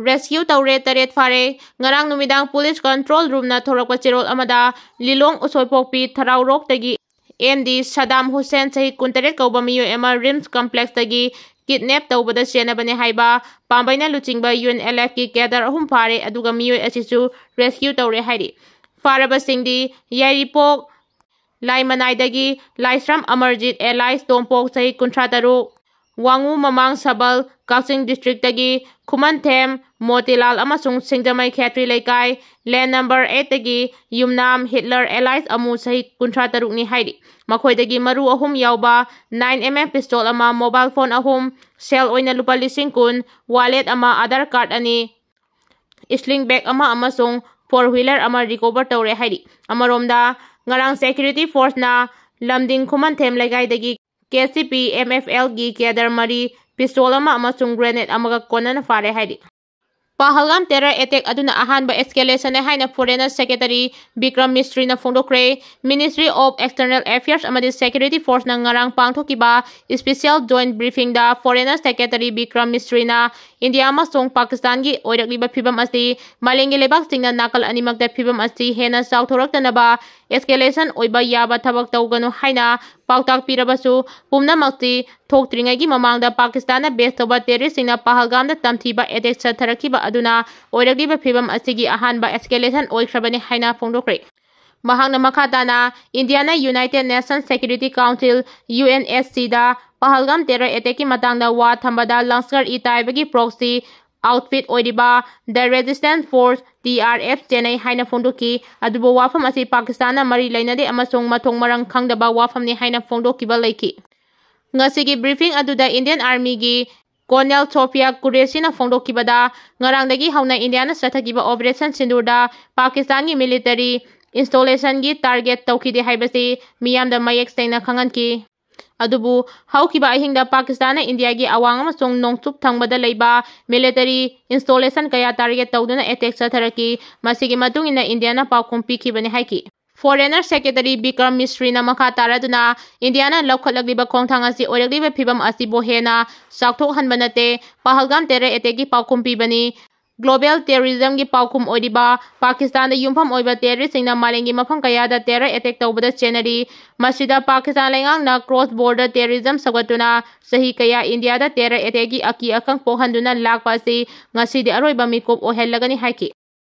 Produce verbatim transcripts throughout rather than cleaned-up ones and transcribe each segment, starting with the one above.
Rescue ꯇꯧꯔꯦ, ꯇꯔꯦꯠ ꯐꯥꯔꯦ꯫ ꯉꯔꯥꯡ ꯅꯨꯃꯤꯗꯥꯡ ꯄꯨꯂꯤꯁ ꯀꯟꯇ꯭ꯔꯣꯜ ꯔꯨꯝꯅ ꯊꯣꯔꯛꯄ ꯆꯦꯔꯣꯜ ꯑꯃꯗ ꯂꯤꯂꯣꯡ ꯎꯁꯣꯏꯄꯣꯛꯄꯤ ꯊꯔꯥꯎꯔꯣꯛꯇꯒꯤ ꯑꯦꯝ ꯗꯤ ꯁꯗꯥꯝ ꯍꯨꯁꯦꯟ, ꯆꯍꯤ ꯀꯨꯟꯇꯔꯦꯠ ꯀꯧꯕ ꯃꯤꯑꯣꯏ ꯑꯃ ꯔꯤꯝꯁ ꯀꯝꯄ꯭ꯂꯦꯛꯁꯇꯒꯤ ꯀꯤꯗꯅꯦꯞ ꯇꯧꯕꯗ ꯆꯦꯟꯅꯕꯅꯦ ꯍꯥꯏꯕ ꯄꯥꯝꯕꯩꯅ ꯂꯨꯆꯤꯡꯕ ꯌꯨ ꯑꯦꯟ ꯑꯦꯜ ꯑꯦꯐꯀꯤ ꯀꯦꯗꯔ ꯑꯍꯨꯝ ꯐꯥꯔꯦ, ꯑꯗꯨꯒ ꯃꯤꯑꯣꯏ ꯑꯁꯤꯁꯨ ꯔꯦꯁꯀ꯭ꯌꯨ ꯇꯧꯔꯦ ꯍꯥꯏꯔꯤ꯫ ꯐꯥꯔꯕꯁꯤꯡꯗꯤ ꯌꯥꯏꯔꯤꯄꯣꯛ ꯂꯥꯏꯃꯅꯥꯏꯗꯒꯤ ꯂꯥꯏꯁ꯭ꯔꯝ ꯑꯃꯔꯖꯤꯠ ꯑꯦꯂꯥꯏꯁ ꯇꯣꯝꯄꯣꯛ, ꯆꯍꯤ ꯀꯨꯟꯊ꯭ꯔꯥ ꯇꯔꯨꯛ, ꯋꯥꯉꯨ ꯃꯃꯥꯡ ꯁꯕꯜ, ꯀꯛꯆꯤꯡ ꯗꯤꯁꯇ꯭ꯔꯤꯛꯇꯒꯤ ꯈꯨꯃꯟꯊꯦꯝ ꯃꯣꯇꯤꯂꯥꯜ ꯑꯃꯁꯨꯡ ꯁꯤꯡꯖꯃꯩ ꯈꯦꯇ꯭ꯔꯤ ꯂꯩꯀꯥꯏ, ꯂꯦꯟ ꯅꯝꯕꯔ ꯑꯩꯠꯇꯒꯤ ꯌꯨꯝꯅꯥꯝ ꯍꯤꯠꯂꯔ ꯑꯦꯂꯥꯏꯁ ꯑꯃꯨ, ꯆꯍꯤ ꯀꯨꯟꯊ꯭ꯔꯥ ꯇꯔꯨꯛꯅꯤ ꯍꯥꯏꯔꯤ꯫ ꯃꯈꯣꯏꯗꯒꯤ ꯃꯔꯨ ꯑꯍꯨꯝ ꯌꯥꯎꯕ ꯅꯥꯏꯟ ꯑꯦꯝ ꯑꯦꯝ ꯄꯤꯁꯇꯣꯜ ꯑꯃ, ꯃꯣꯕꯥꯏꯜ ꯐꯣꯟ ꯑꯍꯨꯝ, ꯁꯦꯜ ꯑꯣꯏꯅ ꯂꯨꯄꯥ ꯂꯤꯁꯤꯡ ꯀꯨꯟ, ꯋꯥꯂꯦꯠ ꯑꯃ, ꯑꯥꯙꯥꯔ ꯀꯥꯔꯗ ꯑꯅꯤ, ꯁ꯭ꯂꯤꯡ ꯕꯦꯒ ꯑꯃ ꯑꯃꯁꯨꯡ ꯐꯣꯔ ꯋꯤꯂꯔ ꯑꯃ ꯔꯤꯀꯣꯚꯔ ꯇꯧꯔꯦ ꯍꯥꯏꯔꯤ꯫ ꯑꯃꯔꯣꯝꯗ, ꯉꯔꯥꯡ ꯁꯦꯀ꯭ꯌꯨꯔꯤꯇꯤ ꯐꯣꯔꯁꯅ ꯂꯝꯗꯤꯡ ꯈꯨꯃꯟꯊꯦꯝ ꯂꯩꯀꯥꯏꯗꯒꯤ K C P M F ꯑꯦꯜꯒꯤ ꯀꯦꯗꯔ ꯃꯔꯤ, ꯄꯤꯁꯇꯣꯜ ꯑꯃ ꯑꯃꯁꯨꯡ ꯒ꯭ꯔꯦꯅꯦꯗ ꯑꯃꯒ ꯀꯣꯟꯅꯅ ꯐꯥꯔꯦ ꯍꯥꯏꯔꯤ꯫ ꯄꯍꯜꯒꯥꯝ ꯇꯦꯔꯔ ꯑꯦꯇꯦꯛ ꯑꯗꯨꯅ ꯑꯍꯥꯟꯕ ꯑꯦꯁꯀꯦꯂꯦꯁꯟꯅꯦ ꯍꯥꯏꯅ ꯐꯣꯔꯦꯟꯅ ꯁꯦꯀ꯭ꯔꯦꯇꯔꯤ ꯕꯤꯀ꯭ꯔꯝ ꯃꯤꯁ꯭ꯔꯤꯅ ꯐꯣꯡꯗꯣꯛꯈ꯭ꯔꯦ꯫ ꯃꯤꯅꯤꯁꯇ꯭ꯔꯤ ꯑꯣꯐ ꯑꯦꯛꯁꯇꯔꯅꯦꯜ ꯑꯦꯐꯤꯌꯔꯁ ꯑꯃꯗꯤ ꯁꯦꯀ꯭ꯌꯨꯔꯤꯇꯤ ꯐꯣꯔꯁꯅ ꯉꯔꯥꯡ ꯄꯥꯡꯊꯣꯛꯈꯤꯕ ꯏꯁꯄꯤꯁꯤꯌꯦꯜ ꯖꯣꯏꯟ ꯕ꯭ꯔꯤꯐꯤꯡꯗ ꯐꯣꯔꯦꯟꯅ ꯁꯦꯀ꯭ꯔꯦꯇꯔꯤ ꯕꯤꯀ꯭ꯔꯝ ꯃꯤꯁ꯭ꯔꯤꯅ ꯏꯟꯗꯤꯌꯥ ꯑꯃꯁꯨꯡ ꯄꯥꯀꯤꯁꯇꯥꯟꯒꯤ ꯑꯣꯏꯔꯛꯂꯤꯕ ꯐꯤꯕꯝ ꯑꯁꯤ ꯃꯥꯂꯦꯝꯒꯤ ꯂꯩꯕꯥꯛꯁꯤꯡꯅ ꯅꯥꯀꯜ ꯑꯅꯤꯃꯛꯇ ꯐꯤꯕꯝ ꯑꯁꯤ ꯍꯦꯟꯅ ꯆꯥꯎꯊꯣꯔꯛꯇꯅꯕ ꯑꯦꯁꯀꯦꯂꯦꯁꯟ ꯑꯣꯏꯕ ꯌꯥꯕ ꯊꯕꯛ ꯇꯧꯒꯅꯨ ꯍꯥꯏꯅ ꯄꯥꯎꯇꯥꯛ ꯄꯤꯔꯕꯁꯨ, ꯄꯨꯝꯅꯃꯛꯇꯤ ꯊꯣꯛꯇ꯭ꯔꯤꯉꯩꯒꯤ ꯃꯃꯥꯡꯗ ꯄꯥꯀꯤꯁꯇꯥꯟꯅ ꯕꯦꯁ ꯇꯧꯕ ꯇꯦꯔꯤꯁꯁꯤꯡꯅ ꯄꯍꯜꯒꯥꯝꯗ ꯇꯝꯊꯤꯕ ꯑꯦꯇꯦꯛ ꯆꯠꯊꯔꯛꯈꯤꯕ ꯑꯗꯨꯅ ꯑꯣꯏꯔꯛꯂꯤꯕ ꯐꯤꯕꯝ ꯑꯁꯤꯒꯤ ꯑꯍꯥꯟꯕ ꯑꯦꯁꯀꯦꯂꯦꯁꯟ ꯑꯣꯏꯈ꯭ꯔꯕꯅꯤ ꯍꯥꯏꯅ ꯐꯣꯡꯗꯣꯛꯈ꯭ꯔꯦ꯫ ꯃꯍꯥꯛꯅ ꯃꯈꯥ ꯇꯥꯅ ꯏꯟꯗꯤꯌꯥꯅ United Nations Security Council, U N S ꯁꯤꯗ ꯄꯍꯜꯒꯥꯝ ꯇꯦꯔꯔ ꯑꯦꯇꯦꯛꯀꯤ ꯃꯇꯥꯡꯗ ꯋꯥ ꯊꯝꯕꯗ ꯂꯪꯁꯀꯔ ꯏ ꯇꯥꯏꯕꯒꯤ ꯄ꯭ꯔꯣꯛꯁꯤ ꯑꯥꯎꯠꯐꯤꯠ ꯑꯣꯏꯔꯤꯕ the Resistance Force, T R F, ꯆꯦꯟꯅꯩ ꯍꯥꯏꯅ ꯐꯣꯡꯗꯣꯛꯈꯤ꯫ ꯑꯗꯨꯕꯨ ꯋꯥꯐꯝ ꯑꯁꯤ ꯄꯥꯀꯤꯁꯇꯥꯟꯅ ꯃꯔꯤ ꯂꯩꯅꯗꯦ ꯑꯃꯁꯨꯡ ꯃꯊꯣꯡ ꯃꯔꯝ ꯈꯪꯗꯕ ꯋꯥꯐꯝꯅꯤ ꯍꯥꯏꯅ ꯐꯣꯡꯗꯣꯛꯈꯤꯕ ꯂꯩꯈꯤ꯫ ꯉꯁꯤꯒꯤ ꯕ꯭ꯔꯤꯐꯤꯡ ꯑꯗꯨꯗ ꯏꯟꯗꯤꯌꯟ ꯑꯥꯔꯃꯤꯒꯤ ꯀꯣꯔꯅꯦꯜ ꯁꯣꯐꯤꯌꯥ ꯀꯨꯔꯦꯁꯤꯅ ꯐꯣꯡꯗꯣꯛꯈꯤꯕꯗ, ꯉꯔꯥꯡꯗꯒꯤ ꯍꯧꯅ ꯏꯟꯗꯤꯌꯥꯅ ꯆꯠꯊꯈꯤꯕ ꯑꯣꯄꯔꯦꯁꯟ ꯁꯤꯟꯗꯨꯔꯗ ꯄꯥꯀꯤꯁꯇꯥꯟꯒꯤ ꯃꯤꯂꯤꯇꯔꯤ ꯏꯟꯁꯇꯣꯂꯦꯁꯟꯒꯤ ꯇꯥꯔꯒꯦꯠ ꯇꯧꯈꯤꯗꯦ ꯍꯥꯏꯕꯁꯤ ꯃꯤꯌꯥꯝꯗ ꯃꯌꯦꯛ ꯁꯦꯡꯅ ꯈꯪꯍꯟꯈꯤ꯫ ꯑꯗꯨꯕꯨ ꯍꯧꯈꯤꯕ ꯑꯍꯤꯡꯗ ꯄꯥꯀꯤꯁꯇꯥꯟꯅ ꯏꯟꯗꯤꯌꯥꯒꯤ ꯑꯋꯥꯡ ꯑꯃꯁꯨꯡ ꯅꯣꯡꯆꯨꯞ ꯊꯪꯕꯗ ꯂꯩꯕ ꯃꯤꯂꯤꯇꯔꯤ ꯏꯟꯁꯇꯣꯂꯦꯁꯟ ꯀꯌꯥ ꯇꯥꯔꯒꯦꯠ ꯇꯧꯗꯨꯅ ꯑꯦꯇꯦꯛ ꯆꯠꯊꯔꯛꯈꯤ꯫ ꯃꯁꯤꯒꯤ ꯃꯇꯨꯡ ꯏꯟꯅ ꯏꯟꯗꯤꯌꯥꯅ ꯄꯥꯎꯈꯨꯝ ꯄꯤꯈꯤꯕꯅꯤ ꯍꯥꯏꯈꯤ꯫ ꯐꯣꯔꯦꯟꯅꯔ ꯁꯦꯀ꯭ꯔꯦꯇꯔꯤ ꯕꯤꯀ꯭ꯔꯝ ꯃꯤꯁ꯭ꯔꯤꯅ ꯃꯈꯥ ꯇꯥꯔꯗꯨꯅ, ꯏꯟꯗꯤꯌꯥꯅ ꯂꯧꯈꯠꯂꯛꯂꯤꯕ ꯈꯣꯡꯊꯥꯡ ꯑꯁꯤ ꯑꯣꯏꯔꯛꯂꯤꯕ ꯐꯤꯕꯝ ꯑꯁꯤꯕꯨ ꯍꯦꯟꯅ ꯆꯥꯎꯊꯣꯛꯍꯟꯕ ꯅꯠꯇꯦ, ꯄꯍꯜꯒꯥꯝ ꯇꯦꯔꯔ ꯑꯦꯇꯦꯛꯀꯤ ꯄꯥꯎꯈꯨꯝ ꯄꯤꯕꯅꯤ꯫ Global terrorism ꯒꯤ ꯄꯥꯎꯈꯨꯝ ꯑꯣꯏꯔꯤꯕ ꯄꯥꯀꯤꯁꯇꯥꯟꯗ ꯌꯨꯝꯐꯝ ꯑꯣꯏꯕ terrorist ꯁꯤꯡꯅ ꯃꯥꯂꯦꯝꯒꯤ ꯃꯐꯝ ꯀꯌꯥꯗ terror attack ꯇꯧꯕꯗ ꯆꯦꯟꯅꯔꯤ꯫ ꯃꯁꯤꯗ ꯄꯥꯀꯤꯁꯇꯥꯟ ꯂꯩꯉꯥꯛꯅ cross border terrorism ꯁꯧꯒꯠꯇꯨꯅ ꯆꯍꯤ ꯀꯌꯥ ꯏꯟꯗꯤꯌꯥꯗ terror attack ꯀꯤ ꯑꯀꯤ ꯑꯈꯪ ꯄꯣꯛꯍꯟꯗꯨꯅ ꯂꯥꯛꯄ ꯑꯁꯤ ꯉꯁꯤꯗꯤ ꯑꯔꯣꯏꯕ ꯃꯤꯀꯨꯞ ꯑꯣꯏꯍꯜꯂꯒꯅꯤ ꯍꯥꯏꯈꯤ꯫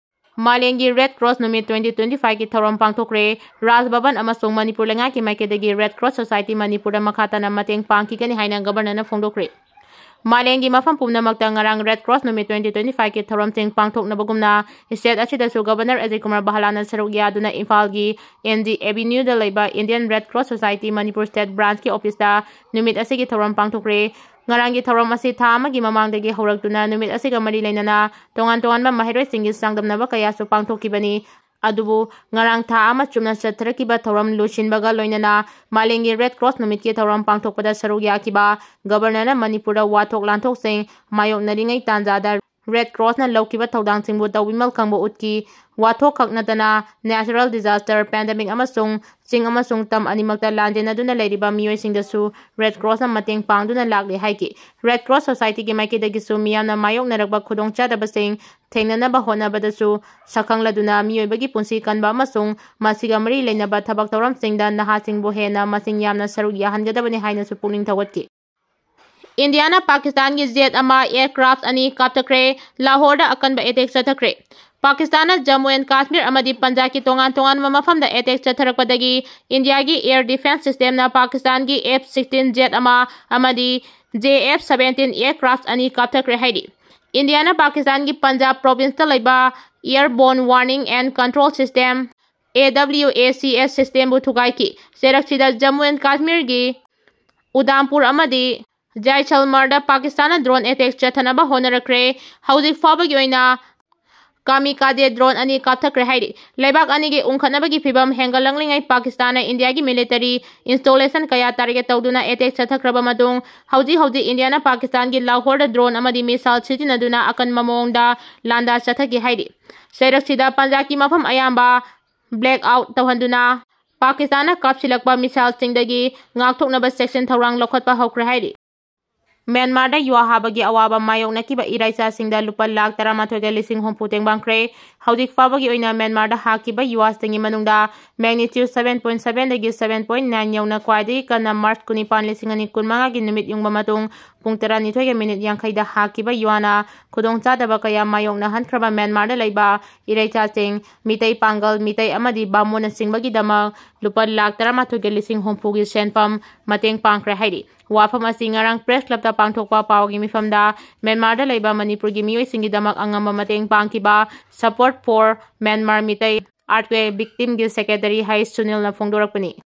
ꯃꯥꯂꯦꯝꯒꯤ Red Cross ꯅꯨꯃꯤꯠ twenty twenty-five ꯀꯤ ꯊꯧꯔꯝ ꯄꯥꯡꯊꯣꯛꯈ꯭ꯔꯦ꯫ ꯔꯥꯖ ꯚꯕꯟ ꯑꯃꯁꯨꯡ ꯃꯅꯤꯄꯨꯔ ꯂꯩꯉꯥꯛꯀꯤ ꯃꯥꯏꯀꯩꯗꯒꯤ Red Cross Society ꯃꯅꯤꯄꯨꯔꯗ ꯃꯈꯥ ꯇꯥꯅ ꯃꯇꯦꯡ ꯄꯥꯡꯈꯤꯒꯅꯤ ꯍꯥꯏꯅ Governor ꯅ ꯐꯣꯡꯗꯣꯛꯈ꯭ꯔꯦ꯫ ꯃꯥꯂꯦꯝꯒꯤ ꯃꯐꯝ ꯄꯨꯝꯅꯃꯛꯇ ꯉꯔꯥꯡ Red Cross ꯅꯨꯃꯤꯠ twenty twenty-five ꯀꯤ ꯊꯧꯔꯝꯁꯤꯡ ꯄꯥꯡꯊꯣꯛꯅꯕꯒꯨꯝꯅ, state ꯑꯁꯤꯗꯁꯨ Governor ꯑꯖꯌ ꯀꯨꯃꯥꯔ ꯚꯜꯂꯥꯅ ꯁꯔꯨꯛ ꯌꯥꯗꯨꯅ ꯏꯝꯐꯥꯜꯒꯤ N D Avenue ꯗ ꯂꯩꯕ Indian Red Cross Society Manipur state branch ꯀꯤ office ꯇ ꯅꯨꯃꯤꯠ ꯑꯁꯤꯒꯤ ꯊꯧꯔꯝ ꯄꯥꯡꯊꯣꯛꯈ꯭ꯔꯦ꯫ ꯉꯔꯥꯡꯒꯤ ꯊꯧꯔꯝ ꯑꯁꯤ ꯊꯥ ꯑꯃꯒꯤ ꯃꯃꯥꯡꯗꯒꯤ ꯍꯧꯔꯛꯇꯨꯅ ꯅꯨꯃꯤꯠ ꯑꯁꯤꯒ ꯃꯔꯤ ꯂꯩꯅꯅ ꯇꯣꯉꯥꯟ ꯇꯣꯉꯥꯟꯕ ꯃꯍꯩꯔꯣꯏꯁꯤꯡꯒꯤ ꯆꯥꯡꯗꯝꯅꯕ ꯀꯌꯥꯁꯨ ꯄꯥꯡꯊꯣꯛꯈꯤꯕꯅꯤ꯫ ꯑꯗꯨꯕꯨ ꯉꯔꯥꯡ ꯊꯥ ꯑꯃ ꯆꯨꯞꯅ ꯆꯠꯊꯔꯛꯈꯤꯕ ꯊꯧꯔꯝ ꯂꯣꯏꯁꯤꯟꯕꯒ ꯂꯣꯏꯅꯅ ꯃꯥꯂꯦꯝꯒꯤ Red Cross ꯅꯨꯃꯤꯠꯀꯤ ꯊꯧꯔꯝ ꯄꯥꯡꯊꯣꯛꯄꯗ ꯁꯔꯨꯛ ꯌꯥꯈꯤꯕ Governor ꯅ ꯃꯅꯤꯄꯨꯔꯗ ꯋꯥꯊꯣꯛ ꯂꯥꯟꯊꯣꯛꯁꯤꯡ ꯃꯥꯌꯣꯛꯅꯔꯤꯉꯩ ꯇꯥꯟꯖꯥꯗ Red Cross ꯅ ꯂꯧꯈꯤꯕ ꯊꯧꯗꯥꯡꯁꯤꯡꯕꯨ ꯇꯧꯕꯤꯃꯜ ꯈꯪꯕ ꯎꯠꯈꯤ꯫ ꯋꯥꯊꯣꯛ ꯈꯛ ꯅꯠꯇꯅ natural disaster, pandemic ꯑꯃꯁꯨꯡ ꯆꯤꯡ ꯑꯃꯁꯨꯡ ꯇꯝ ꯑꯅꯤꯃꯛꯇ ꯂꯥꯟꯖꯦꯟꯅꯗꯨꯅ ꯂꯩꯔꯤꯕ ꯃꯤꯑꯣꯏꯁꯤꯡꯗꯁꯨ Red Cross ꯅ ꯃꯇꯦꯡ ꯄꯥꯡꯗꯨꯅ ꯂꯥꯛꯂꯤ ꯍꯥꯏꯈꯤ꯫ Red Cross Society ꯒꯤ ꯃꯥꯏꯀꯩꯗꯒꯤꯁꯨ ꯃꯤꯌꯥꯝꯅ ꯃꯥꯌꯣꯛꯅꯔꯛꯄ ꯈꯨꯗꯣꯡꯆꯥꯗꯕꯁꯤꯡ ꯊꯦꯡꯅꯅꯕ ꯍꯣꯠꯅꯕꯗꯁꯨ ꯁꯛꯈꯪꯂꯗꯨꯅ ꯃꯤꯑꯣꯏꯕꯒꯤ ꯄꯨꯟꯁꯤ ꯀꯟꯕ ꯑꯃꯁꯨꯡ ꯃꯁꯤꯒ ꯃꯔꯤ ꯂꯩꯅꯕ ꯊꯕꯛ ꯊꯧꯔꯝꯁꯤꯡꯗ ꯅꯍꯥꯁꯤꯡꯕꯨ ꯍꯦꯟꯅ ꯃꯁꯤꯡ ꯌꯥꯝꯅ ꯁꯔꯨꯛ ꯌꯥꯍꯟꯒꯗꯕꯅꯤ ꯍꯥꯏꯅꯁꯨ ꯄꯨꯛꯅꯤꯡ ꯊꯧꯒꯠꯈꯤ꯫ ꯏꯟꯗꯤꯌꯥꯅ ꯄꯥꯀꯤꯁꯇꯥꯟꯒꯤ jet ꯑꯃ, aircraft ꯑꯅꯤ ꯀꯥꯞꯊꯈ꯭ꯔꯦ꯫ ꯂꯥꯍꯣꯔꯗ ꯑꯀꯟꯕ attack ꯆꯠꯊꯈ꯭ꯔꯦ꯫ ꯄꯥꯀꯤꯁꯇꯥꯟꯅ ꯖꯝꯃꯨ ꯑꯦꯟ ꯀꯥꯁꯃꯤꯔ ꯑꯃꯗꯤ ꯄꯟꯖꯥꯕꯀꯤ ꯇꯣꯉꯥꯟ ꯇꯣꯉꯥꯟꯕ ꯃꯐꯝꯗ attack ꯆꯠꯊꯔꯛꯄꯗꯒꯤ ꯏꯟꯗꯤꯌꯥꯒꯤ air defence system ꯅ ꯄꯥꯀꯤꯁꯇꯥꯟꯒꯤ F sixteen jet ꯑꯃ ꯑꯃꯗꯤ J F seventeen aircraft ꯑꯅꯤ ꯀꯥꯞꯊꯈ꯭ꯔꯦ ꯍꯥꯏꯔꯤ꯫ ꯏꯟꯗꯤꯌꯥꯅ ꯄꯥꯀꯤꯁꯇꯥꯟꯒꯤ ꯄꯟꯖꯥꯕ province ꯇ ꯂꯩꯕ Airborne Warning and Control System, A W A C S system ꯕꯨ ꯊꯨꯒꯥꯏꯈꯤ꯫ ꯆꯩꯔꯛꯁꯤꯗ ꯖꯝꯃꯨ ꯑꯦꯟ ꯀꯥꯁꯃꯤꯔꯒꯤ ꯎꯗꯥꯝꯄꯨꯔ ꯑꯃꯗꯤ ꯖꯥꯏꯁꯜꯃꯔꯗ ꯄꯥꯀꯤꯁꯇꯥꯟꯅ drone attack ꯆꯠꯊꯅꯕ ꯍꯣꯠꯅꯔꯛꯈ꯭ꯔꯦ꯫ ꯍꯧꯖꯤꯛ ꯐꯥꯎꯕꯒꯤ ꯑꯣꯏꯅ kamikaze drone ꯑꯅꯤ ꯀꯥꯞꯊꯈ꯭ꯔꯦ ꯍꯥꯏꯔꯤ꯫ ꯂꯩꯕꯥꯛ ꯑꯅꯤꯒꯤ ꯎꯪꯈꯠꯅꯕꯒꯤ ꯐꯤꯚꯝ ꯍꯦꯟꯒꯠꯂꯛꯂꯤꯉꯩ ꯄꯥꯀꯤꯁꯇꯥꯟꯅ ꯏꯟꯗꯤꯌꯥꯒꯤ military installation ꯀꯌꯥ target ꯇꯧꯗꯨꯅ attack ꯆꯠꯊꯈ꯭ꯔꯕ ꯃꯇꯨꯡ, ꯍꯧꯖꯤꯛ ꯍꯧꯖꯤꯛ ꯏꯟꯗꯤꯌꯥꯅ ꯄꯥꯀꯤꯁꯇꯥꯟꯒꯤ ꯂꯥꯍꯣꯔꯗ drone ꯑꯃꯗꯤ missile ꯁꯤꯖꯤꯟꯅꯗꯨꯅ ꯑꯀꯟꯕ ꯃꯑꯣꯡꯗ ꯂꯥꯟꯗꯥ ꯆꯠꯊꯈꯤ ꯍꯥꯏꯔꯤ꯫ ꯆꯩꯔꯛꯁꯤꯗ ꯄꯟꯖꯥꯕꯀꯤ ꯃꯐꯝ ꯑꯌꯥꯝꯕ black out ꯇꯧꯍꯟꯗꯨꯅ ꯄꯥꯀꯤꯁꯇꯥꯟꯅ ꯀꯥꯞꯁꯤꯜꯂꯛꯄ missile ꯁꯤꯡꯗꯒꯤ ꯉꯥꯛꯊꯣꯛꯅꯕ ꯆꯦꯛꯁꯤꯟ ꯊꯧꯔꯥꯡ ꯂꯧꯈꯠꯄ ꯍꯧꯈ꯭ꯔꯦ ꯍꯥꯏꯔꯤ꯫ ꯃ꯭ꯌꯥꯟꯃꯥꯔꯗ ꯌꯨꯋꯥ ꯍꯥꯕꯒꯤ ꯑꯋꯥꯕ ꯃꯥꯌꯣꯛꯅꯈꯤꯕ ꯏꯔꯥꯏꯆꯥꯁꯤꯡꯗ ꯂꯨꯄꯥ ꯂꯥꯈ ꯇꯔꯥꯃꯥꯊꯣꯏꯒ ꯂꯤꯁꯤꯡ ꯍꯨꯝꯐꯨ ꯇꯦꯡꯕꯥꯡꯈ꯭ꯔꯦ꯫ ꯍꯧꯖꯤꯛ ꯐꯥꯎꯕꯒꯤ ꯑꯣꯏꯅ ꯃ꯭ꯌꯥꯟꯃꯥꯔꯗ ꯍꯥꯈꯤꯕ ꯌꯨꯋꯥꯁꯤꯡꯒꯤ ꯃꯅꯨꯡꯗ magnitude seven point seven ꯗꯒꯤ seven point nine ꯌꯧꯅ ꯈ꯭ꯋꯥꯏꯗꯒꯤ ꯀꯟꯅ March ꯀꯨꯟꯅꯤꯄꯥꯟ, ꯂꯤꯁꯤꯡ ꯑꯅꯤ ꯀꯨꯟꯃꯉꯥꯒꯤ ꯅꯨꯃꯤꯠ ꯌꯨꯡꯕ ꯃꯇꯨꯡ ꯄꯨꯡ ꯇꯔꯥꯅꯤꯊꯣꯏꯒ ꯃꯤꯅꯤꯠ ꯌꯥꯡꯈꯩꯗ ꯍꯥꯈꯤꯕ ꯌꯨꯋꯥꯅ ꯈꯨꯗꯣꯡꯆꯥꯗꯕ ꯀꯌꯥ ꯃꯥꯌꯣꯛꯅꯍꯟꯈ꯭ꯔꯕ ꯃ꯭ꯌꯥꯟꯃꯥꯔꯗ ꯂꯩꯕ ꯏꯔꯩꯆꯥꯁꯤꯡ, ꯃꯤꯇꯩ ꯄꯥꯡꯒꯜ, ꯃꯤꯇꯩ ꯑꯃꯗꯤ ꯕꯥꯃꯣꯟꯅꯆꯤꯡꯕꯒꯤꯗꯃꯛ ꯂꯨꯄꯥ ꯂꯥꯈ ꯇꯔꯥꯃꯥꯊꯣꯏꯒ ꯂꯤꯁꯤꯡ ꯍꯨꯝꯐꯨꯒꯤ ꯁꯦꯟꯐꯝ ꯃꯇꯦꯡ ꯄꯥꯡꯈ꯭ꯔꯦ ꯍꯥꯏꯔꯤ꯫ ꯋꯥꯐꯝ ꯑꯁꯤ ꯉꯔꯥꯡ ꯄ꯭ꯔꯦꯁ ꯀ꯭ꯂꯕꯇ ꯄꯥꯡꯊꯣꯛꯄ ꯄꯥꯎꯒꯤ ꯃꯤꯐꯝꯗ ꯃ꯭ꯌꯥꯟꯃꯥꯔꯗ ꯂꯩꯕ ꯃꯅꯤꯄꯨꯔꯒꯤ ꯃꯤꯑꯣꯏꯁꯤꯡꯒꯤꯗꯃꯛ ꯑꯉꯝꯕ ꯃꯇꯦꯡ ꯄꯥꯡꯈꯤꯕ Support for Myanmar Meitei Earthquake Victimꯒꯤ ꯁꯦꯀ꯭ꯔꯦꯇꯔꯤ ꯍꯩꯁ ꯁꯨꯅꯤꯜꯅ ꯐꯣꯡꯗꯣꯔꯛꯄꯅꯤ꯫